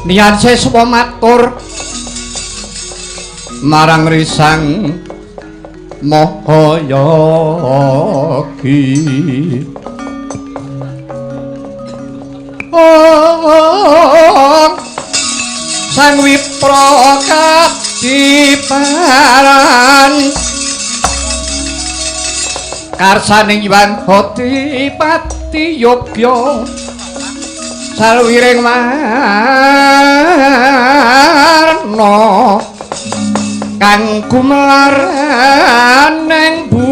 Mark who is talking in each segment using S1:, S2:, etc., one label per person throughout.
S1: Nian seswa matur marang Risang Mahayagi. Oh, Sang Wipra kadiparan karsaning Hyang Adipati Yogya salwiring warna kang gumelaran ing bumi.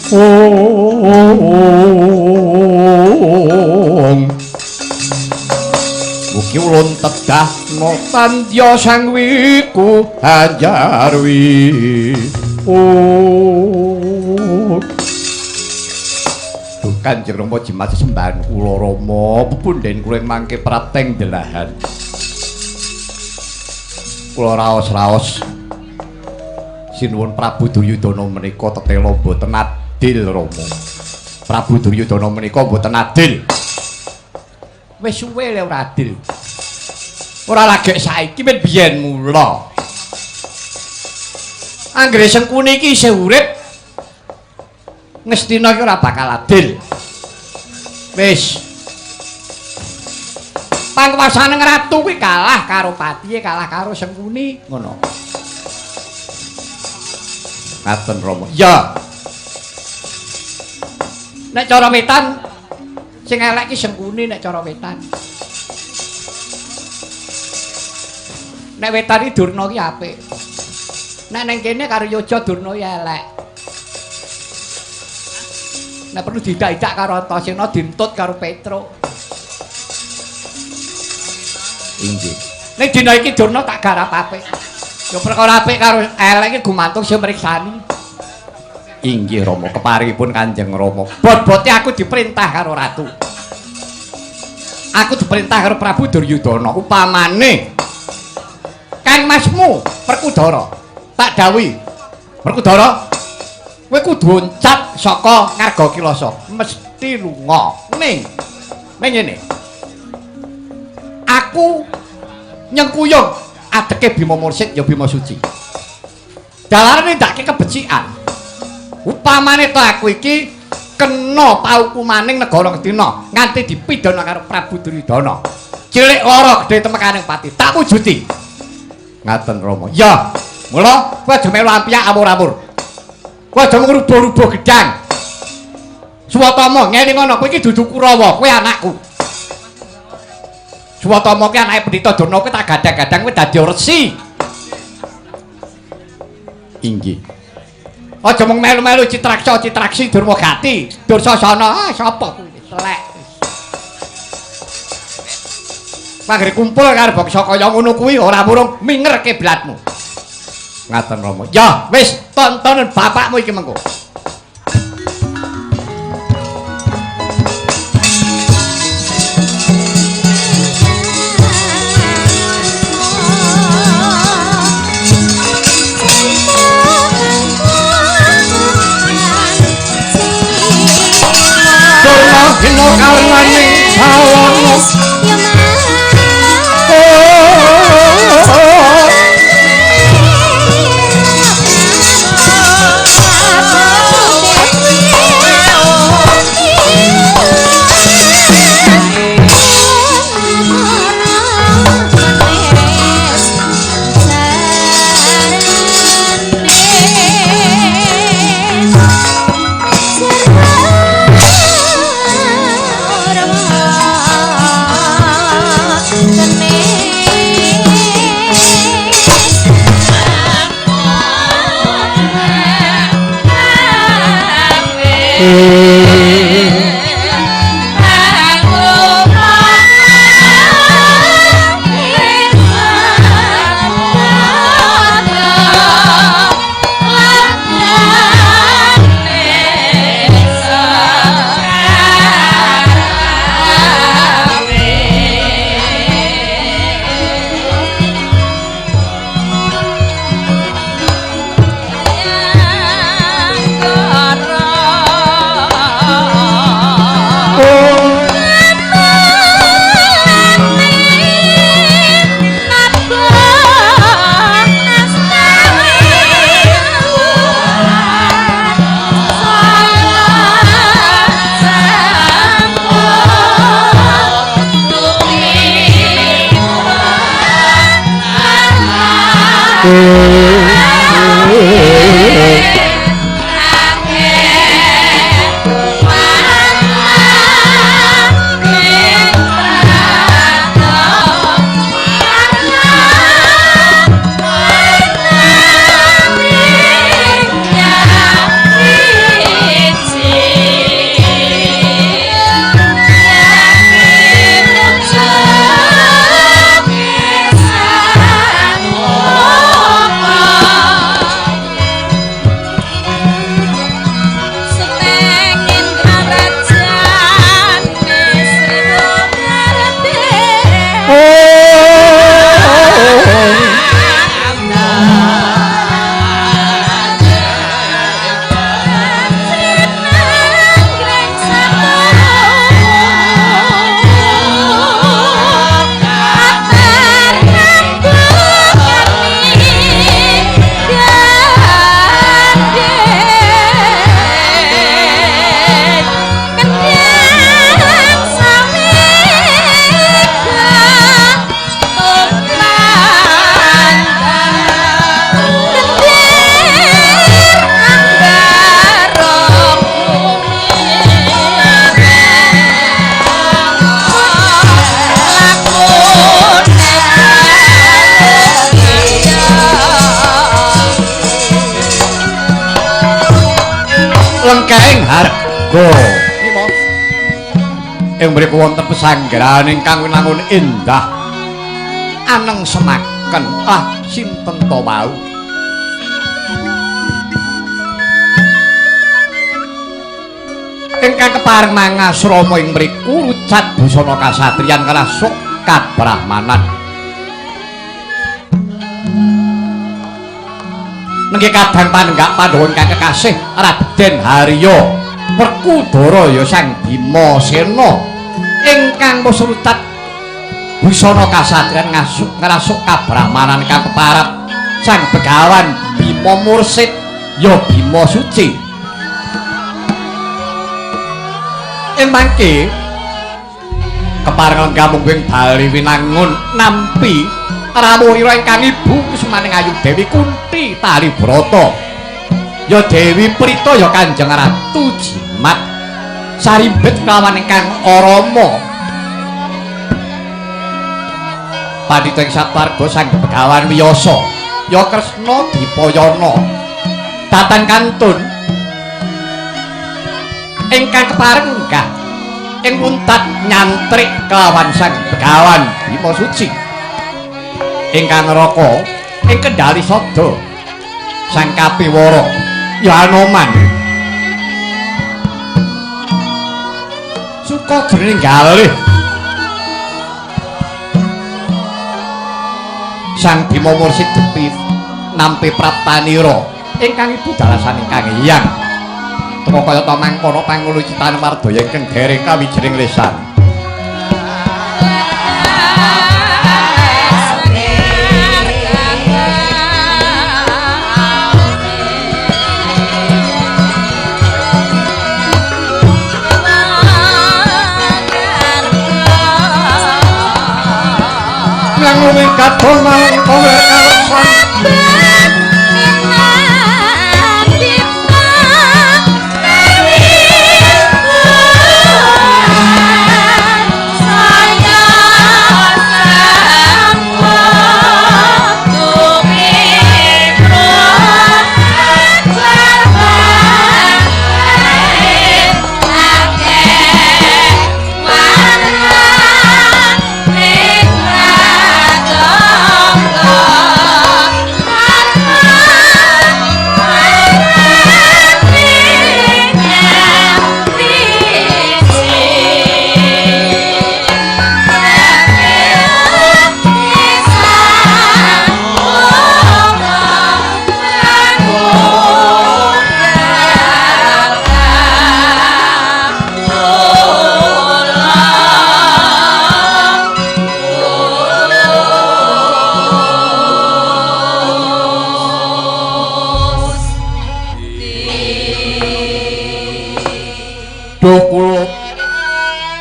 S1: Om mugi ulun tedhahna tandya Sang Wiku Hanjarwi. Om. Kanjeng Rama jimat sesembahan kula Rama, pepundhen kula ing mangke prateng delahan. Kula raos-raos sinuwun Prabu Duryudana menika tetela mboten adil Rama. Prabu Duryudana menika mboten adil. Wis suwe le ora adil. Ora lagek saiki men biyen mula. Anggere Sengkuni iki isih urip, Ngastina iki ora bakal adil. Wis. Pangkuasane ratu kuwi kalah karo patihe, kalah karo Sengkuni, ngono. Ngaten Rama. Ya. Nek cara wetan sing elek ki Sengkuni nek cara wetan. Nek wetan iki Durna ki apik. Nek ning kene karo Yoja Durna ki elek. Nek perlu diidak-idak karo Antasena dintut karo Petruk. Inggih. Ning dina iki Durna tak garap apik. Ya perkara apik karo elek iki gumantung sing mriksani. Inggih Rama, keparipun Kanjeng Rama. Bot-bote aku diperintah karo ratu. Aku diperintah karo Prabu Duryudana. Upamane Kang Masmu Werkudara tak dawuhi. Werkudara, kowe kudu oncat saka Ngarga Kilasa, mesti lunga. Ning ning ngene. Aku nyengkuyung adeke Bima Mursid ya Bima Suci. Dalarane ndake kebecikan. Upamane to aku iki kena paukumaning negara Ngastina nganti dipidana karo Prabu Duryudana. Cilik lara gedhe temekaning pati, tak wujuti. Ngaten Rama. Ya, mula kowe aja melu ampiak amur-amur. Kowe aja ngrubuh-rubuh gedang. Suwatama ngene ngono, kowe iki dudu Kurawa, kowe anakku. Suwatama ki anake Pendhita Durna, kowe tak gadang-gadang kowe dadi resi. Inggih. Aja mung melu-melu Citraksa, Citraksi, Durmagati, Dursasana, ah sapa kuwi selek. Panggere kumpul karo bangsa kaya ngono kuwi ora murung minger kiblatmu. Ngaten Rama. Ya, wis tontonen bapakmu iki mengko. Durna hina karnane sawana.
S2: Rama.
S1: Sada. Nima. Ing mriku wonten pesanggrahan ingkang winangun indah. Aneng semaken. Ah, sinten to wau? Ingkang kepareng mangasrama ing mriku rucat busana kasatriyan ngrasuk kabrahmanan. Nengke kadang panenggak Pandhawa ingkang kekasih Raden Harya Werkudara ya Sang Bima Sena ingkang wis rucat busana kasatriyan ngrasuk kabrahmanan ingkang keparap Sang Begawan Bima Mursid ya Bima Suci. Ing mangke kepareng lenggah mungguing Bali Winangun nampi rawuhira ingkang ibu kusumaning Ayu Dewi Kunti Talibrata ya Dewi Prita ya Kanjeng Ratu Jimat sarimbit kelawan ingkang Arama pandhita ing sawarga Sang Begawan Wiyasa ya Kresna Dipayana datan kantun ingkang kepareng lenggah ing muntat nyantrik kelawan Sang Begawan Bima Suci ingkang neraka ing kendhali sada Sang Kapiwara ya Anoman suka jroning galih Sang Bima Mursid depi nampi praptanira ingkang ibu dalasan ingkang hyang teka kaya ta mangkono pangulucitan wardaya ingkang dereng kawijining lesan. Nanging katon marang kowe kalesan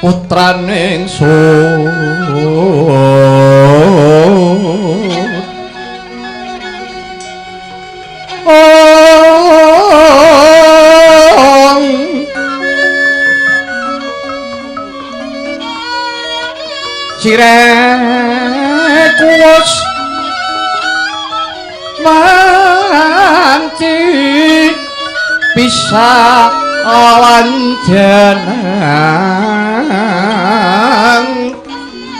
S1: putraning sun sireh kuwus manci bisa awan jenang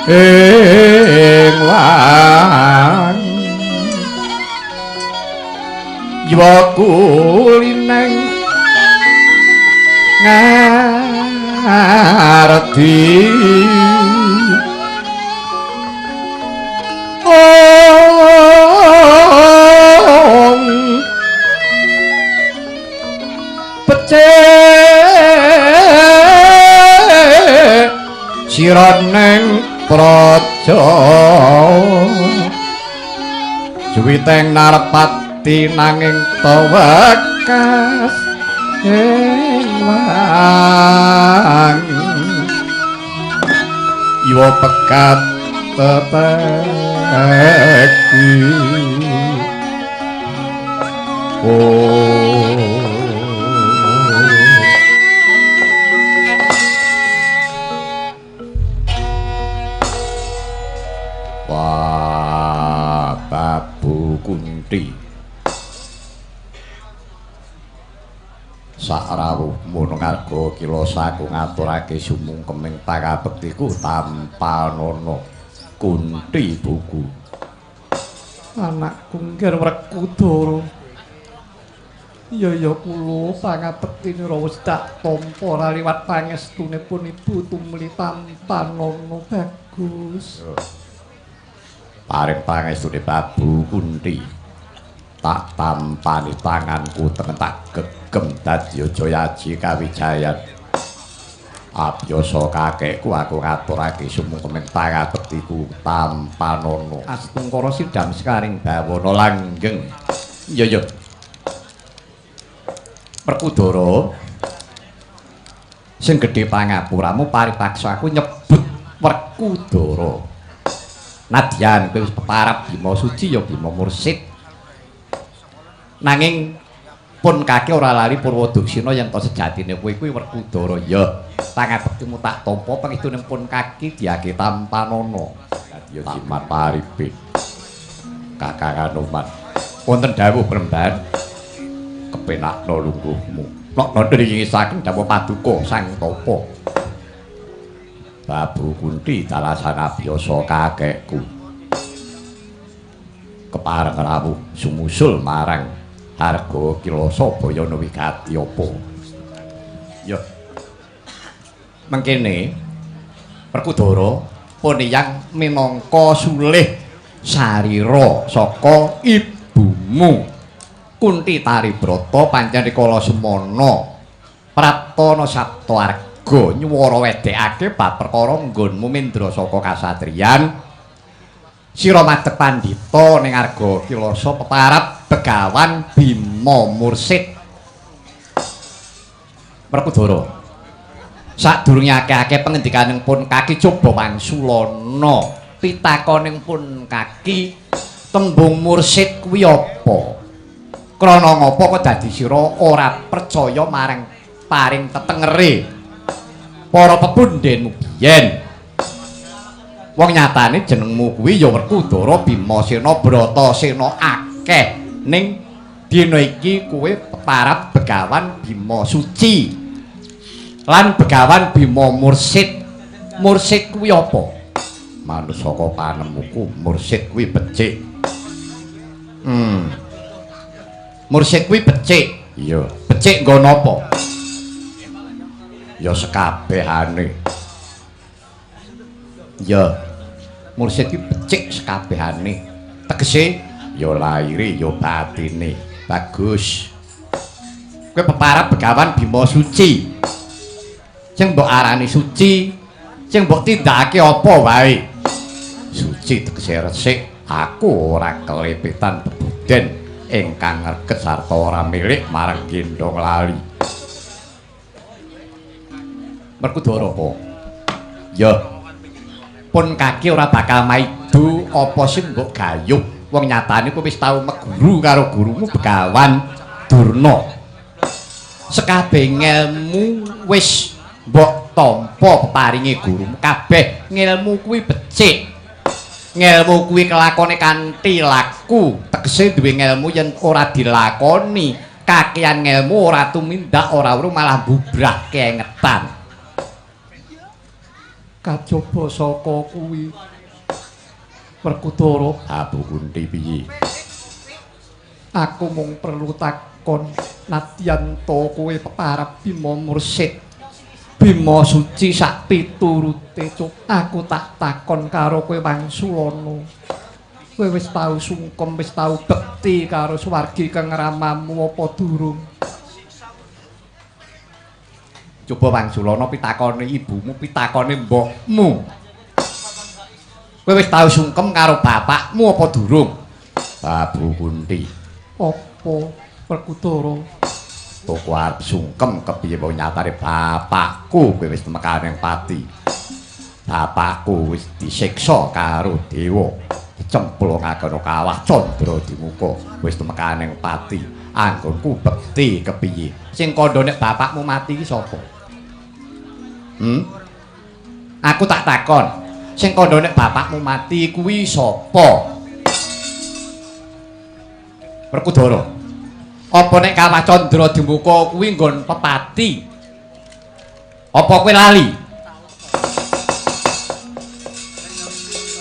S1: ing wan yuwa kulineng ngardi ong becik siraning praja juwiteng narpati nanging tewekas ing wang yuwa pekat teteki oh. Prabu Kunti sakrawuhmu ngarga Harga Kilasa aku ngaturake sumungkeming pangabektiku tampanana Kunti buku. Anakku ngger Werkudara. Iya ya kula pangabekti wis tak tampa ora liwat pangestunipun ibu tumli tampanana bagus. Paring pangestune Prabu Kunti. Tak tampani tanganku tengen tak gegem dadi Jayaji kawijayan. Abiyasa kakekku aku ngaturake sumungkeming pangabektiku tampanana. Astungkara sidam sekaring bawana langgeng. Iya ya. Werkudara sing gedhe pangapuramu paripaksa aku nyebut Werkudara. Nadyan kowe wis peparap Bima Suci ya Bima Mursid. Nanging pun kaki ora lali Purwoduksina yen to sejatine kowe kuwi Werkudara. Ya, pangabektimu tak tampa pangestune pun kaki diake tampanana. Dadi jimat paripe. Kakang Anoman. Wonten dawuh Premban. Kepenakno lungguhmu. Nokno nringisaken dawuh paduka Sang Tapa. Prabu Kunti dalasan abiyasa kakekku. Kepareng rawuh sumusul marang Harga Kilasa bayana wigati apa. Ya. Mengkene Werkudara puniyang minangka sulih sarira saka ibumu. Kunti Taribrata pancen rikala semana praptana sapta arga nyuwara wedhekake bab perkara nggonmu mindra saka kasatriyan. Sira madhep pandhita ning Arga Kilasa peparap Begawan Bima Mursid. Werkudara, sadurunge akeh-akeh pengendikaning pun kaki coba wangsulana pitakoning pun kaki tembung mursid kuwi apa? Krana ngapa kok dadi sira ora percaya marang paring tetengere para pepundhenmu biyen? Wong nyatane jenengmu kuwi ya Werkudara Bimasena Bratasena akeh ning dina iki kowe peparap Begawan Bima Suci lan Begawan Bima Mursid. Mursid kuwi apa? Manut saka panemuku mursid kuwi becik. Mursid kuwi becik. Iya, becik nggo napa? Ya sekabehane. Ya, mursid kuwi becik sekabehane. Tegese ya laire ya batine. Bagus. Kowe peparap Begawan Bima Suci. Sing mbok arani suci, sing mbok tindakake apa wae? Suci tegese resik, aku ora kelepitan bebuden ingkang ngreget sarta ora milik marang gendhong lali. Werkudara apa? Ya. Pun kaki ora bakal maidu apa sing mbok gayuh. Wong nyatane kowe wis tau meguru karo gurumu Begawan Durna. Sekabeh ngelmu wis mbok tampa peparinge gurumu. Kabeh ngelmu kuwi becik. Ngelmu kuwi kelakone kanthi laku. Tegese duwe ngelmu yen ora dilakoni, kakean ngelmu ora tumindak ora weruh malah bubrah kengetan. Kajaba saka kuwi Werkudara, Prabu Kunti piye? Aku mung perlu takon nadyan to kowe peparap Bima Mursid Bima Suci sak piturute. Aku tak takon karo kowe wangsulana. Kowe wis tau sungkem, wis tau bekti karo swargi kang ramamu apa durung? Coba wangsulana pitakone ibumu, pitakone mbokmu. Kowe wis tau sungkem karo bapakmu apa durung? Prabu Kunti. Apa Werkudara? Toko arep sungkem kepiye wong nyatane bapakku kowe wis temekane pati. Bapakku wis disiksa karo dewa. Dicemplungake ana kawah Candra Dimuka, wis temekane pati. Anggonku bekti kepiye? Sing kandha nek bapakmu mati iki sapa? Aku tak takon. Sing kandha nek bapakmu mati kuwi sapa? Werkudara. Apa nek kawah Candra Dimuka kuwi nggon pepati? Apa kowe lali?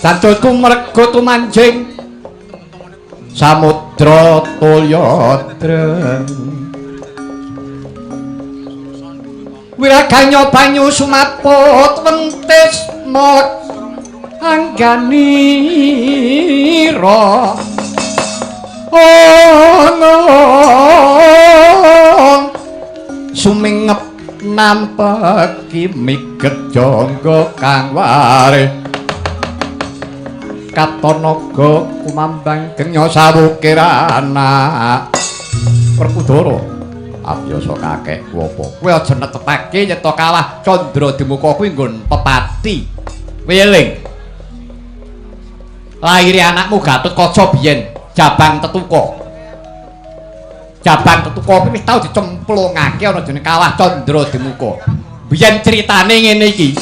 S1: Jantutku mergo tumanjing samudra tulya dreng. Wiraganya banyu sumaput wentis molek angganira. Sumingep nampeki miget jangga kang warih. Katanaga kumambang genya sawukir anak. Werkudara, abiyasa kakekku apa? Kowe aja netepake yen to kalah Candra Dimuka kuwi nggon pepati. Kowe eling. Laire anakmu Gatotkaca biyen Jabang Tetuka. Jabang Tetuka kuwi wis tau dicemplungake ana jenenge Kawah Candra Dimuka. Biyen critane ngene iki.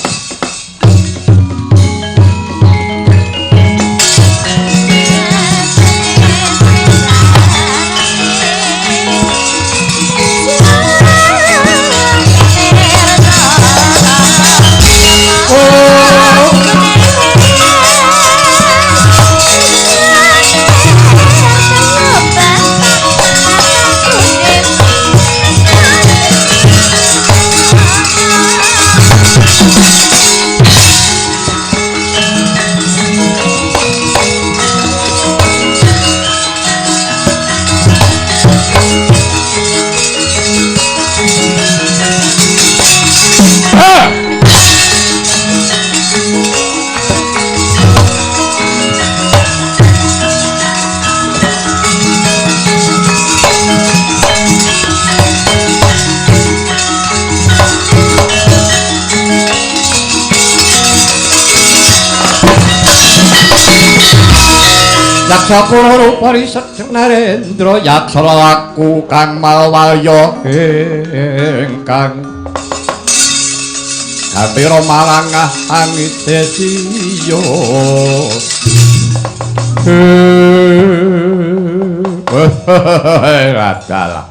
S1: Yaksa kula rupa riset Narendra yaksa laku kang malwaya ingkang gambira malangah angite siya. Radalah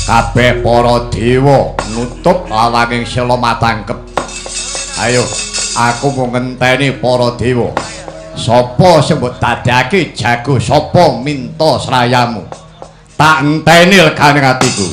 S1: kabeh para dewa nutup lawanging sela matangkep. Ayo aku mung ngenteni para dewa. Sapa sing mbok dadekake jago, sapa minta srayamu? Tak enteni legane atiku.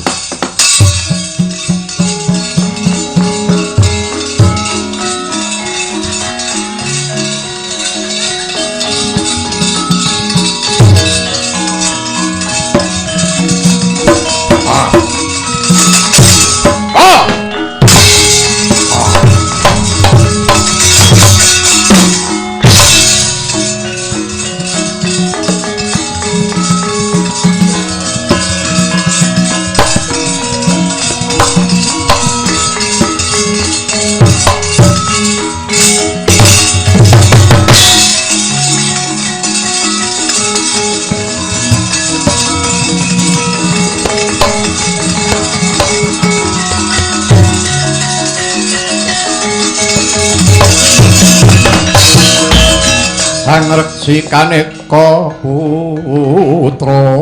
S1: Sang Reksi Kaneka putra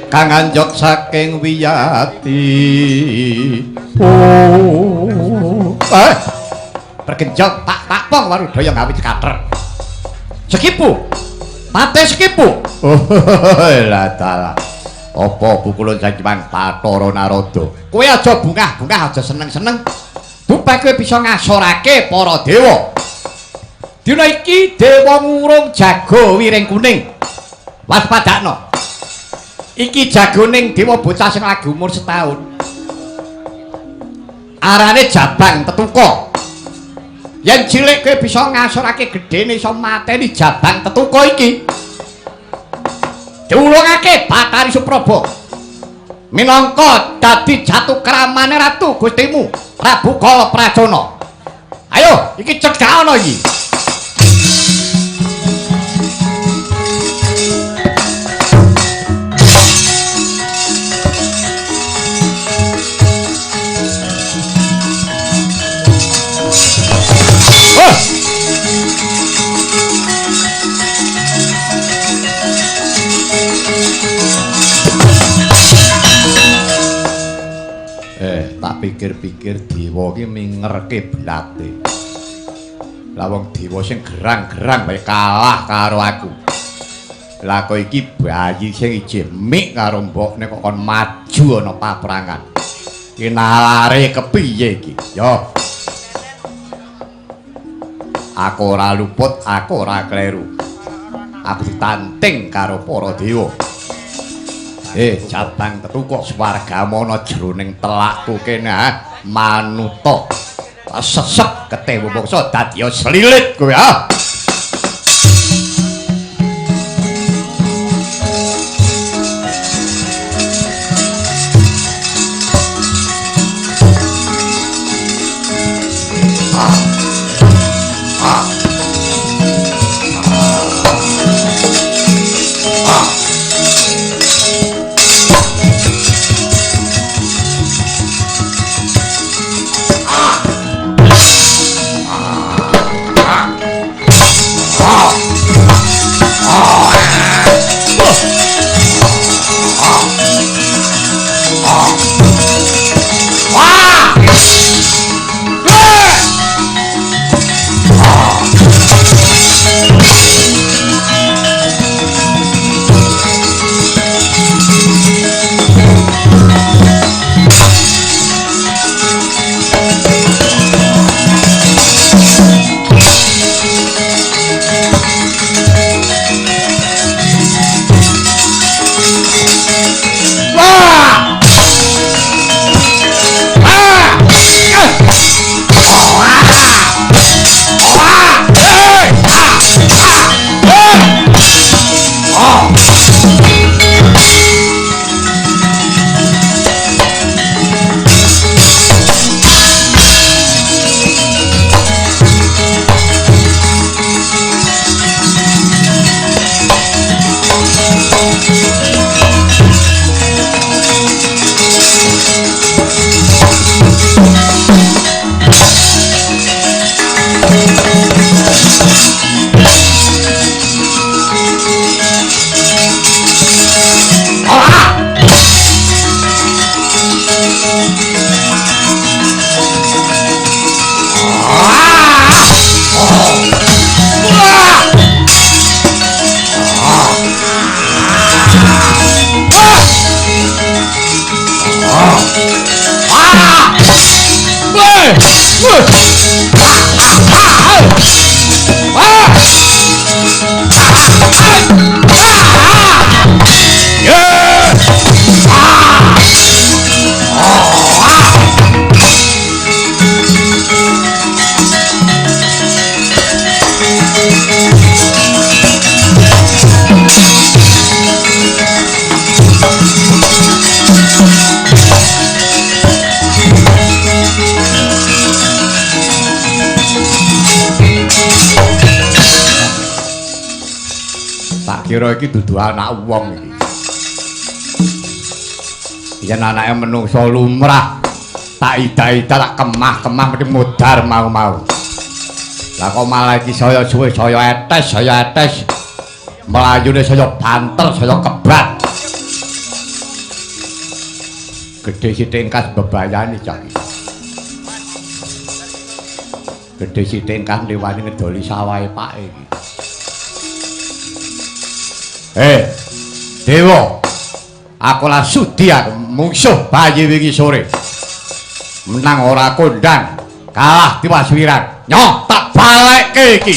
S1: kang anjog saking wiyati. Bergenjot tak takpong warudaya gawe cekater. Sekipu. Pate sekipu. Lah dalah. Apa pukulun saking Bathara Narada? Kowe aja bungah-bungah, aja seneng-seneng. Dupe kowe bisa ngasorake para dewa. Dina iki dewa ngurung jago wiring kuning. Waspadakno. Iki jagoning dewa bocah sing lagi umur setahun. Arane Jabang Tetuka. Yen cilik kowe bisa ngasorake gedhene iso mateni Jabang Tetuka iki. Diulungake Bathari Supraba. Minangka dadi jatu kramane ratu Gustimu Prabu Kala Pracona. Ayo, iki cegah ana iki. Tak pikir-pikir dewa iki mingerke belate. Lah wong dewa sing gerang-gerang wae kalah karo aku. Lah kok iki bayi sing ijih mik karo mbokne kok kon maju ana paprangan. Iki nalare kepiye iki? Yo. Aku ora luput, aku ora kleru. Aku ditanting karo para dewa. Jabang tetuka swarga ana jroning telakku kene, ha? Manuta. Sesek getih bangsa dadi slilit kowe, ha? Kira iki dudu anak wong iki. Yen anake menungsa lumrah, tak ida-ida tak kemah-kemah mesti modar mau-mau. Lah kok malah iki saya suwe saya etes. Mlayune saya banter, saya kebat. Gedhe sithik engkas bebayani cah iki. Gedhe sithik engkas liwani ngedoli sawahe pake iki. Dewa, aku lah sudi aku mungsuh bayi wingi sore. Menang ora kondang, kalah diwaswiran. Nyoh, tak balekke iki.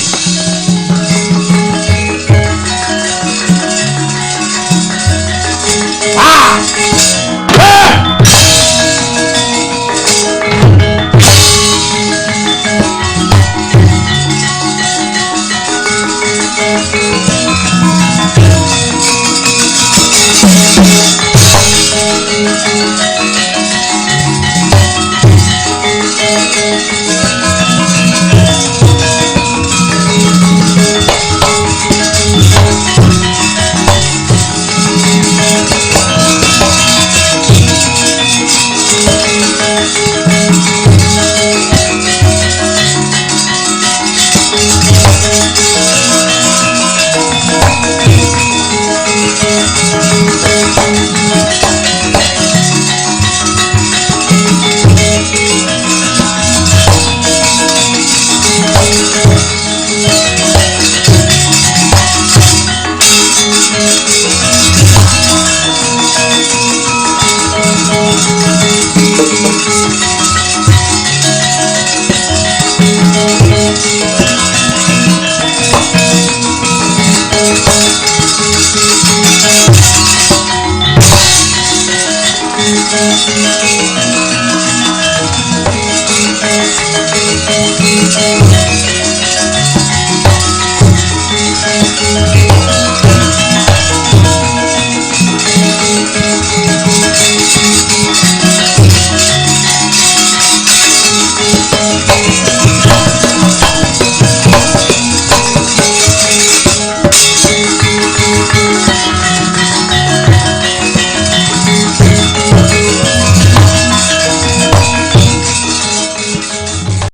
S1: Thank you.